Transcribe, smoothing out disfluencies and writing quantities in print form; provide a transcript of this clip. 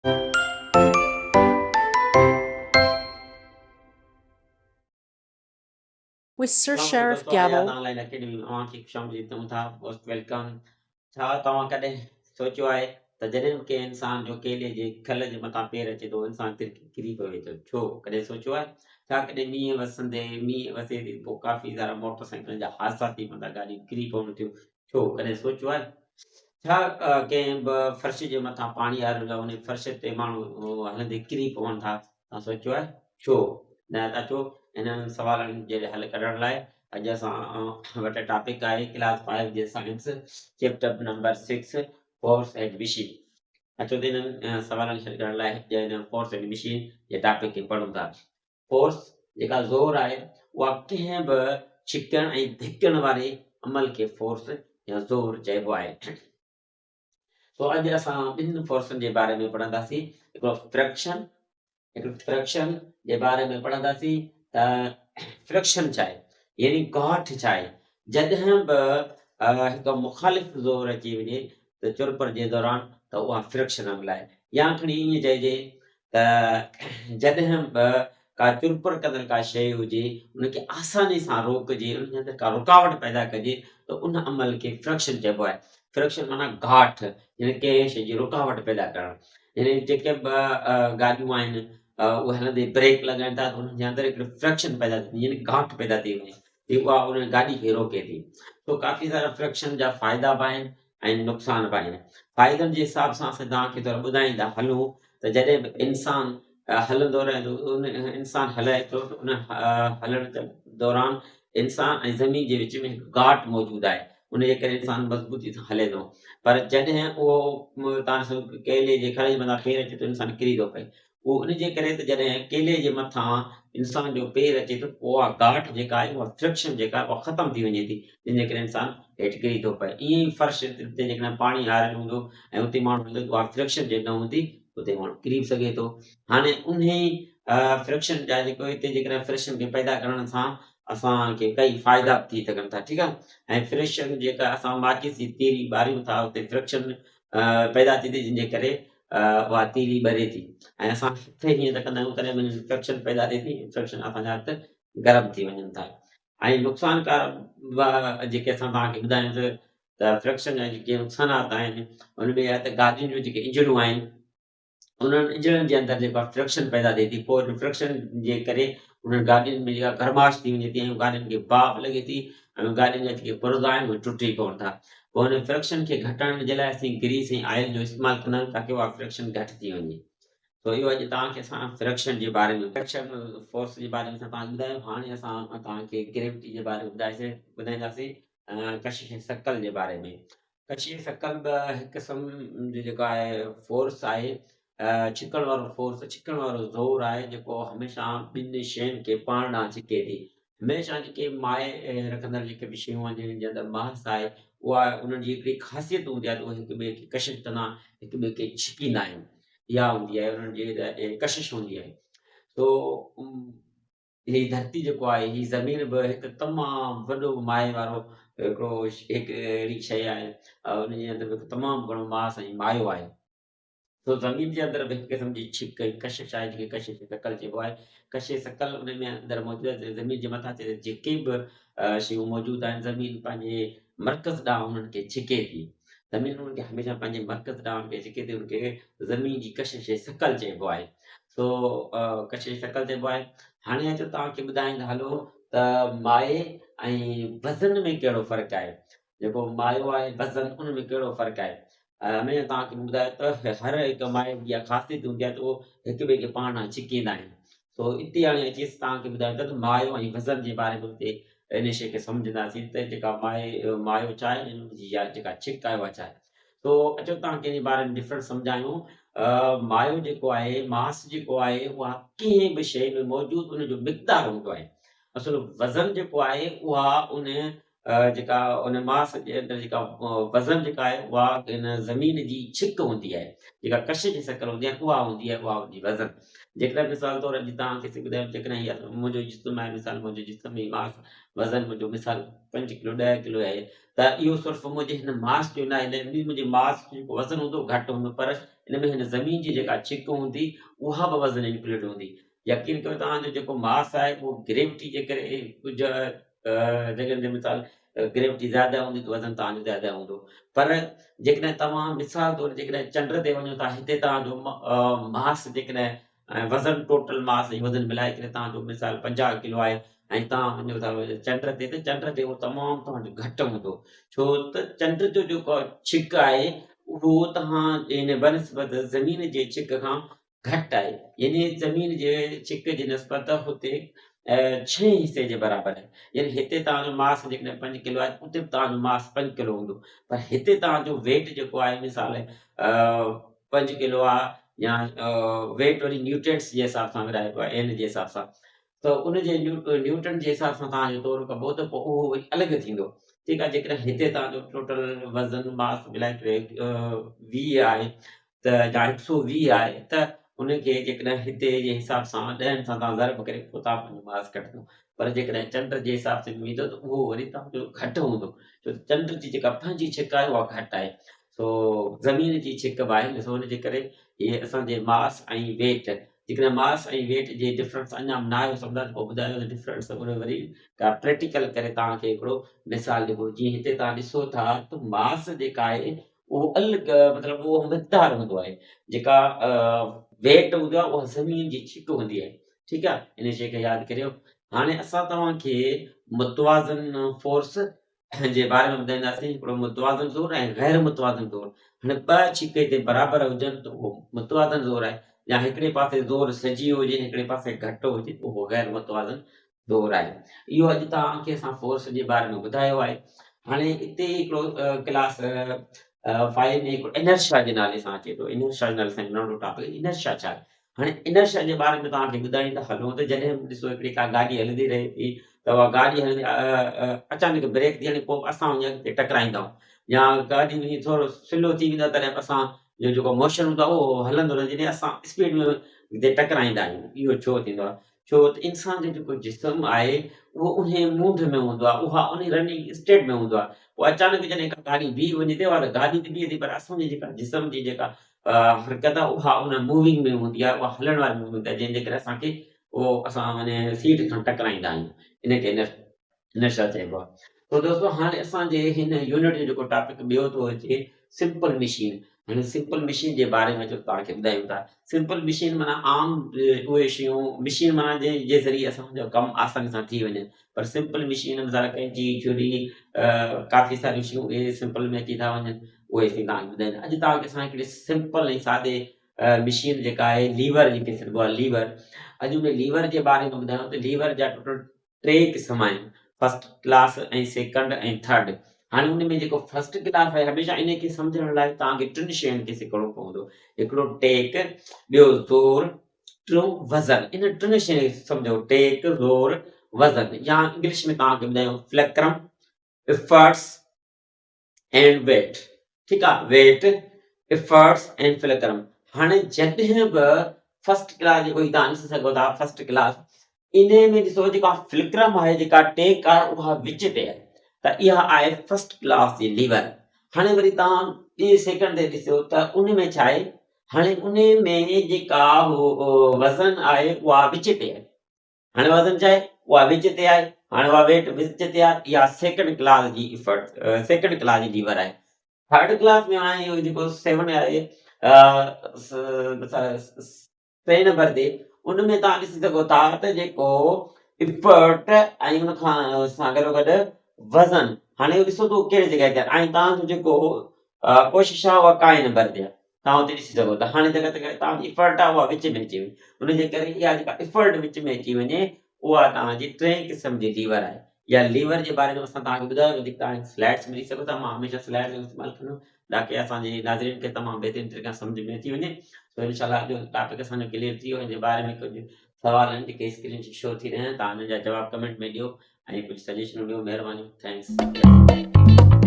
With Sir اسلام عليڪم Sheriff دوستو آياد Gavel. Online academy ۾ اوهان کي خوش آمديد چئون ٿا موسٽ welcome ڇا توهان ڪڏهن سوچيو آهي ته جڏهن به ڪنهن انسان جو ڪيلي جي کل جي مٿان پير اچي ٿو انسان ترڪي ڪري پوي ٿو ڇو ڪڏهن سوچيو آهي ڇا ڪڏهن مينهن وسندي مينهن وسي ٿي پوء ڪافي سارا موٽر سائيڪلن جا حادثا ٿي پون ٿا گاڏيون ڪري پون ٿيون ڇو ڪڏهن سوچيو آهي ڇا ڪنهن به فرش جي مٿان پاڻي آيل هوندو آهي ان فرش تي ماڻهو هلندي ڪري پون ٿا توهان سوچيو آهي ڇو نه ته اچو انهن سوالن جي حل ڪڍڻ لاء اڄ اسان وٽ ٽاپڪ آهي ڪلاس 5 جي science chapter number 6 force and machine. اچو ته انهن سوالن کي حل ڪرڻ لاء هن فورس اينڊ مشين جي ٽاپڪ کي پڙهون ٿا. فورس جيڪا زور آهي اها ڪنهن به ڇڪڻ ۽ ڌڪڻ واري عمل کي فورس يا زور چئبو آهي. سو اڄ اسان ٻن فورسن جي باري ۾ پڙهنداسين، هڪڙو فرڪشن، هڪڙو فرڪشن جي باري ۾ پڙهنداسين ته فرڪشن ڇا آهي يعني گاٺ ڇا آهي. جڏهن به هڪ مخالف زور اچي وڃي ته چرپر جي دوران ته اها فرڪشن عمل آهي، يا کڻي ائين چئجي ته جڏهن به ڪا چرپر ڪندڙ ڪا شيء هجي ان کي آساني سان روڪجي ان جي اندر ڪا رڪاوٽ پيدا ڪجي ته ان عمل کي فرڪشن چئبو آهي. فرڪشن معنيٰ گاٺ يعني ڪنهن شيء جي رڪاوٽ پيدا ڪرڻ. يعني جيڪي به گاڏيون آهن اهي هلندي بريڪ لڳائن ٿا ته انهن جي اندر هڪڙي فرڪشن پيدا ٿي يعني گاٺ پيدا ٿي وڃي ٿي اها ان گاڏي کي روڪي ٿي. سو ڪافي سارا فرڪشن جا فائدا به آهن ۽ نقصان به آهن. فائدن جي حساب سان اسان توهان کي ٿورو ٻڌائيندا هلون ته جڏهن به انسان هلندو رهي ٿو ان انسان هلائي ٿو ته ان هلڻ دوران انسان ۽ زمين جي وچ ۾ هڪ گاٽ موجود آهي ان جي ڪري انسان مضبوطي سان هلي ٿو پر جڏهن اهو توهان ڏسو ڪيلي جي کڙي جي مٿان پير اچي ٿو انسان ڪري ٿو پئي اهو ان جي ڪري ته جڏهن ڪيلي جي مٿان انسان جو پير اچي ٿو پوء اها گاٺ جيڪا آهي اها فرڪشن جيڪا آهي اها ختم ٿي وڃي ٿي جنهن جي ڪري انسان هيٺ ڪري ٿو پئي. ائين ئي فرش تي جيڪڏهن پاڻي هاريل هوندو ۽ اتي ماڻهو هلندو ته اها فرڪشن جي نه هوندي اتي ماڻهو ڪري به سگهي ٿو. هاڻي انهي فرڪشن جا جيڪو هتي جيڪڏهن فرڪشن کي پيدا ڪرڻ سان اسان کي ڪئي فائدا به ٿي سگهن ٿا ٺيڪ آهي ۽ فرڪشن جيڪا اسان ماچيس جي تيلي ٻاريون ٿا اتي فرڪشن پيدا ٿئي ٿي جنهن جي ڪري اها تيلي ٻري ٿي ۽ اسان هٿ هيئن ته ڪندا آهيون تڏهن به انفيڪشن پيدا ٿئي ٿي انفيڪشن اسان جا هٿ گرم ٿي وڃن ٿا ۽ نقصانڪار جيڪي اسان توهان کي ٻڌايون ته فرڪشن جا جيڪي نقصانات آهن ان ۾ آهي ته گاڏين جون جيڪي انجڻون آهن انهن انجڻن جي اندر جيڪو آهي فرڪشن پيدا ٿئي ٿي پوء ان فرڪشن جي ڪري انهن گاڏين ۾ جيڪا گرمائش ٿي وڃي ٿي ۽ گاڏين کي باهه به لڳي ٿي ۽ گاڏين جا جيڪي پرزا آهن اهي ٽٽي پون ٿا پوء ان فرڪشن کي گهٽائڻ جي لاء اسين گريس ۽ آئل جو استعمال ڪندا آهيون تاڪي اها فرڪشن گهٽ ٿي وڃي. سو اهو اڄ توهان کي اسان فرڪشن جي باري ۾ فرڪشن فورس جي باري ۾ اسان توهان کي ٻڌايو هاڻي اسان توهان کي گريوٽي جي باري ۾ ٻڌائيسين ٻڌائينداسين ڪشش ثقل جي باري ۾ ڪشش ثقل به هڪ قسم جو جيڪو آهي فورس آهي ڇڪڻ وارو فورس ڇڪڻ وارو زور آهي جيڪو هميشه ٻن شين کي پاڻ ڏانهن ڇڪي ٿي هميشه جيڪي مائع رکندڙ جيڪي به شيون آهن جن جي اندر ماس آهي اها انهن جي هڪڙي خاصيت هوندي آهي ته اهي هڪ ٻئي کي ڪشش ڪندا هڪ ٻئي کي ڇڪيندا آهن اها هوندي آهي انهن جي ڪشش هوندي آهي سو هي ڌرتي جيڪو آهي هي زمين به هڪ تمام وڏو مائع وارو هڪڙو هڪ اهڙي شيء آهي ان جي اندر به هڪ تمام گهڻو ماس ۽ مايو آهي سو زمين جي اندر به هڪ قسم جي ڇڪ ۽ ڪشش آهي جنهن کي ڪشش ثقل چئبو آهي ڪشش ثقل ان ۾ اندر موجود آهي زمين جي مٿان جيڪي به شيون موجود آهن زمين پنهنجي مرڪز ڏانهن انهن کي ڇڪي ٿي زمين انهن کي هميشه پنهنجي مرڪز ڏانهن کي ڇڪي ٿي ان کي زمين جي ڪشش ثقل چئبو آهي سو ڪشش ثقل چئبو آهي هاڻي اچو توهان کي ٻڌائيندا هلو ته مائع ۽ وزن ۾ ڪهڙو فرق آهي جيڪو مايو آهي وزن ان ۾ ڪهڙو فرق آهي هميشه توهان کي ٻڌايو ته هر هڪ مائع جي اها خاصيت هوندي آهي ته اهو هڪ ٻئي کي پاڻ ڏانهن ڇڪيندا آهن سو اتي هاڻي اچي توهان کي ٻڌايون ٿا ته مايو ۽ وزن جي باري ۾ اتي ان شيء کي سمجهنداسين ته جيڪا مائع مايو ڇا آهي ۽ ان جي جيڪا ڇڪ آهي اها ڇا آهي سو اچو توهان کي ان جي باري ۾ ڊفرنس سمجهايون مايو جيڪو آهي ماس جيڪو آهي اها ڪنهن به شيء ۾ موجود ان جو مقدار هوندو آهي اصل وزن جيڪو آهي اها ان جيڪا ان ماس جي اندر جيڪا وزن جيڪا آهي اها ان زمين جي ڇڪ هوندي آهي جيڪا ڪشش جي شڪل هوندي آهي اها هوندي آهي اها هوندي وزن. جيڪڏهن مثال طور اڄ توهان کي ٻڌايو جيڪڏهن هي منهنجو جسم آهي مثال منهنجو جسم هي ماس وزن منهنجو مثال 5 ڪلو 10 ڪلو آهي ته اهو صرف منهنجي هن ماس جو نه آهي منهنجي ماس جو جيڪو وزن هوندو گهٽ هوندو پر ان ۾ هن زمين جي جيڪا ڇڪ هوندي اها به وزن انڪلوڊ هوندي. يقين ڪيو توهان جو جيڪو ماس آهي اهو گريوٽي جي ڪري ڪجهه جڳهن تي مثال گريوٽي زياده هوندي ته وزن توهان جو زياده هوندو پر جيڪڏهن توهان مثال طور جيڪڏهن چنڊ تي وڃو ٿا هتي توهان جو ماس جيڪڏهن وزن ٽوٽل ماس ۽ وزن ملائي ڪري توهان جو مثال 50 ڪلو آهي ۽ توهان وڃو ٿا چنڊ تي ته چنڊ تي اهو تمام توهان جو گهٽ هوندو ڇو ته چنڊ جو جيڪو ڇڪ آهي اهو توهان جي بنسبت زمين جي ڇڪ کان گهٽ آهي يعني زمين جي ڇڪ جي نسبت هتي ڇهين حصي جي برابر آهي يعني هتي توهان جو ماس جيڪڏهن 5 ڪلو آهي اتي به توهان جو ماس 5 ڪلو هوندو پر هتي توهان جو ويٽ جيڪو آهي مثال 5 ڪلو آهي يا ويٽ وري نيوٽرينٽس جي حساب سان ورهائبو آهي اين جي حساب سان ته ان جي نيوٽن جي حساب سان توهان جو تور ڪبو ته پوء اهو وري الڳ ٿيندو. ٺيڪ آهي جيڪڏهن هتي توهان جو ٽوٽل وزن ماس ملائي ڪري 20 آهي ته يا 120 آهي ته ان کي جيڪڏهن هتي جي حساب سان 10 سان توهان ضرب ڪري پوء توهان پنهنجو ماس ڪڍندو پر جيڪڏهن چنڊ جي حساب سان ويندو ته اهو وري توهان جو گهٽ هوندو ڇو ته چنڊ جي جيڪا پنهنجي ڇڪ آهي اها گهٽ آهي سو زمين جي ڇڪ به آهي سو ان جي ڪري اهي اسان جي ماس ۽ ويٽ جيڪڏهن ماس ۽ ويٽ جي ڊفرنس اڃا به ناهي سمجھا ته پوء ٻڌايو ته ڊفرنس ان وري ڪا پريڪٽيڪل ڪري توهان کي هڪڙو مثال ڏبو جيئن هتي توهان ڏسو ٿا ته ماس جيڪا آهي اهو الڳ مطلب اهو مقدار هوندو آهي جيڪا ويٽ هوندو آهي اها زمين جي ڇڪ هوندي آهي ٺيڪ آهي ان شيء کي ياد ڪريو. هاڻي اسان توهان کي متوازن فورس جي باري ۾ ٻڌائينداسين هڪڙو متوازن زور ۽ غير متوازن زور. هاڻي ٻه ڇڪ هتي برابر هجن ته اهو متوازن زور آهي يا هڪڙي پاسي زور سجي هجي هڪڙي پاسي گهٽ هجي ته اهو غير متوازن زور آهي. اهو اڄ توهان کي اسان فورس جي باري ۾ ٻڌايو آهي. هاڻي اتي هڪڙو ڪلاس 5 ۾ هڪڙو انرشيا جي نالي سان اچي ٿو. انرشيا جي نالي سان ننڍو ٽاپڪ انرشيا ڇا آهي؟ هاڻي انرشيا جي باري ۾ توهان کي ٻڌائين ته هلون ته جڏهن به ڏسو هڪڙي ڪا گاڏي هلندي رهي ٿي ته اها گاڏي هلندي اچانڪ بريڪ ٿي هڻي پوء اسان وڃي اڳتي ٽڪرائيندا آهيون يا گاڏي وڃي ٿورو سلو ٿي ويندو آهي تڏهن به اسان جو جيڪو موشن هوندو آهي اهو هلندو رهندو جڏهن اسان اسپيڊ ۾ اڳتي ٽڪرائيندا آهيون. اهو ڇو ٿيندو آهي؟ ڇو ته انسان جو جيڪو جسم آهي اهو انهي موڊ ۾ هوندو آهي اها انهي رننگ اسٽيٽ ۾ هوندو آهي پوء اچانڪ جڏهن ڪا گاڏي بيهي وڃي ٿي اها ته گاڏي ته بيهي ٿي پر اسان جي جيڪا جسم جي جيڪا حرڪت آهي اها ان موونگ ۾ هوندي آهي اها هلڻ واري موومينٽ آهي جنهن جي ڪري اسان کي اهو اسان ان سيٽ کان ٽڪرائيندا آهيون ان کي انرشيا چئبو آهي. تو دوستو هاڻي اسان جي هن يونٽ جو جيڪو ٽاپڪ ٻيو ٿو اچي سمپل مشين. هاڻي سمپل مشين جي باري ۾ اچو توهان کي ٻڌايون ٿا. سمپل مشين معنيٰ عام اهي شيون مشين معنيٰ جنهن جي ذريعي اسان جو ڪم آساني سان ٿي وڃي پر سمپل مشين مثال قينچي ڇري ڪافي ساريون شيون اهي سمپل ۾ اچي ٿا وڃن اهي اسين توهان کي ٻڌايون اڄ توهان کي اسان هڪڙي سمپل ۽ سادي مشين جيڪا آهي ليور جنهن کي سڏبو آهي ليور اڄ ان ليور جي باري ۾ ٻڌايون ته ليور جا ٽوٽل ٽي قسم آهن، فرسٽ ڪلاس ۽ سيڪنڊ ۽ ٿرڊ. هاڻي ان ۾ جيڪو فرسٽ ڪلاس آهي هميشه ان کي سمجهڻ لاء توهان کي ٽن شين کي سکڻو پوندو. هڪڙو ٽيڪ، ٻيو زور، ٽيون وزن. انهن ٽن شين کي سمجهو ٽيڪ، زور، وزن يا انگلش ۾ توهان کي ٻڌايون فلڪرم، افرٽس اينڊ ويٽ. ٺيڪ آ ويٽ، افرٽس اينڊ فلڪرم. هاڻي جڏهن به فرسٽ ڪلاس جيڪو هي توهان ڏسي سگهو ٿا فرسٽ ڪلاس انهي ۾ ڏسو جيڪا فلڪرم آهي جيڪا ٽيڪ آهي اها وچ تي آهي ته اها آهي فرسٽ ڪلاس جي ليور. هاڻي وري توهان ٻي سيڪنڊ تي ڏسو ته ان ۾ ڇا آهي هاڻي انهي ۾ جيڪا وزن آهي اها وچ تي آهي. هاڻي وزن ڇا آهي اها وچ تي آهي هاڻي اها ويٽ وچ تي آهي اها سيڪنڊ ڪلاس جي افرٽ سيڪنڊ ڪلاس جي ليور آهي. ٿرڊ ڪلاس ۾ هاڻي اهو جيڪو 7 آهي ٽئين نمبر تي ان ۾ توهان ڏسي سگهو ٿا ته جيڪو افرٽ ۽ ان کان سان گڏو گڏ وزن هاڻي اهو ڏسو ته ڪهڙي جڳهه تي آهي ۽ توهان جو جيڪو ڪوشش آهي اها ڪائين نمبر تي آهي توهان اتي ڏسي سگهو ٿا. هاڻي جيڪا توهان جي افرٽ آهي اها وچ ۾ اچي وئي ان جي ڪري اها جيڪا افرٽ وچ ۾ اچي وڃي اها توهان جي ٽئين قسم جي ليور آهي. يا ليور جي باري ۾ اسان توهان کي ٻڌايو وڌيڪ توهان سلائيڊس ۾ ڏسي سگهو ٿا. مان هميشه سلائيڊس جو استعمال ڪندو تاڪي اسان جي ناظرين کي تمام بهترين طريقي سان سمجهه ۾ اچي وڃي. سو انشاء الله اڄ ٽاپڪ اسان جو ڪليئر ٿي ويو. ان جي باري ۾ ڪجهه سوال آهن جيڪي اسڪرين تي شو ٿي رهيا آهن توهان انهن جا جواب ڪمينٽ ۾ ڏيو. ۽ ڪجهه سجيشنون ڏيو مهرباني thanks.